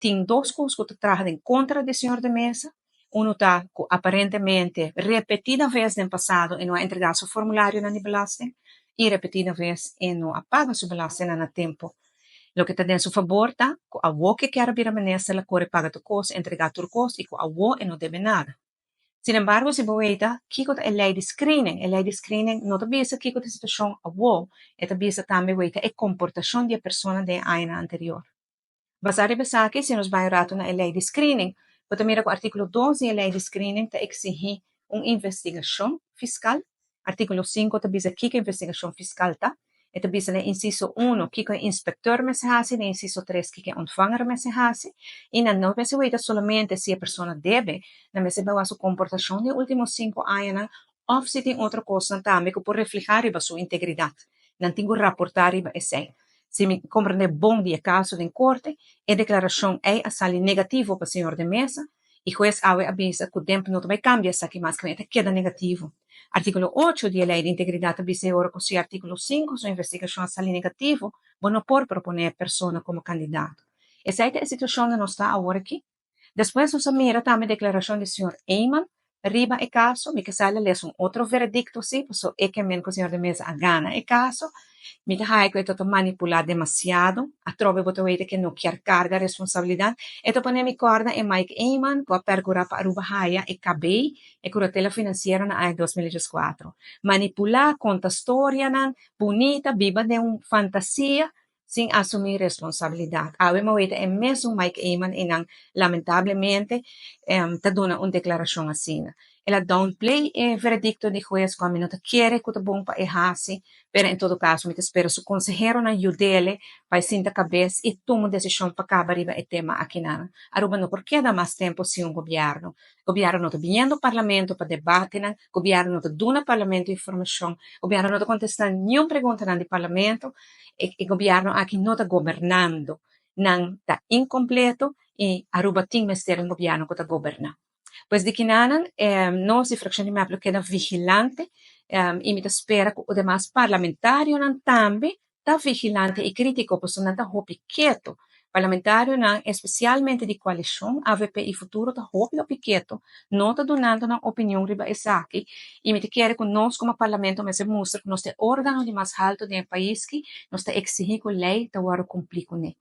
Tin dos kos ku ta traha den kontra di señor De Meza. Uno ta ku aparentemente repetida vez den pasado e no a entregá su formularionan di belasting i repetida vez e no a paga su belastingnan na tempu. Loke ta den su fabor ta ku awor ku e kier a bira minister el a kore paga tur kos, entregá tur kos i ku awor e no debe nada. Sin embargo, si bo weta kiko ta e lei di screening, e lei di screening no ta bisa kiko ta e situashon awor, e ta bisa tambe weta e komportashon di e persona den e añanan anterior. Basá riba esaki, si nos bai un ratu na e lei di screening, bo ta mira ku artíkulo 2 di e lei di screening ta eksihí un investigashon fiskal. Artíkulo 5 ta bisa kiko investigashon fiskal ta. E ta bisa den insiso 1 kiko e inspektor mester hasi, den insiso 3 kiko e ontvanger mester hasi. I nan no mester weta solamente si e persona debe, nan mester bai wak su komportashon den último 5 añanan òf si tin otro kosnan tambe ku por reflehá riba su integridat. Nan tin ku raportá riba esei. Si mi komprendé bon di e kaso den korte, e deklarashon ei a sali negativo pa señor De Meza i hues awe a bisa ku DEMP no ta bai kambia esaki mas, ku e ta keda negativo. Artíkulo 8 di e lei di integridat ta bisa e ora ku si artíkulo 5 su investigashon a sali negativo, bo no por proponé e persona komo kandidato. Esei ta e situashon na nos ta awor aki. Despues nos a mira tambe deklarashon di señor Eman riba e kaso. Mi ke sa el a lesa un otro veredikto si, paso e ke men ku señor De Meza a gana e kaso. Mi ta haya ku e ta manipulá demasiado. Atrobe bo ta weta ku e no kier karga responsabilidat. E ta pone mi kòrda e Mike Eman ku a pèrkurá pa Aruba haya e KB, e kuratela finansiero na aña 2014. Manipulá, konta storianan bunita, biba den un fantasia sin asumí responsabilidat. Awe mi a weta e mesun Mike Eman i nan lamentablemente ta duna un deklarashon asina. El a downplay e veredikto di hues ku ami no ta kere ku ta bon pa e hasi, pero en todo kaso mi ta spera su konseheronan yud'é pa e sinta kabes i tuma un desishon pa kaba riba e tema akinan. Aruba no por keda mas tempu sin un gobièrnu. Gobièrnu no ta biniendo parlamento pa debatenan, gobièrnu no ta duna parlamento informashon, gobièrnu no ta kontestá niun preguntanan di parlamento. E gobièrnu aki no ta gobernando. Nan ta inkompleto i Aruba tin mester un gobièrnu ku ta goberná. Pues di kinanan nos di frakshon di MEP lo keda vigilante i mi ta spera ku demas parlamentarionan tambe ta vigilante i krítiko pasobra nan ta hopi ketu. Parlamentarionan, espesialmente di koalishon AVP i Futuro, ta hopi hopi ketu, no ta dunando nan opinion riba esaki i mi ta kere ku nos komo parlamento mester mustra ku nos ta e órgano di mas haltu den e pais ki nos ta eksihí ku lei ta wòrdu kumplí kuné.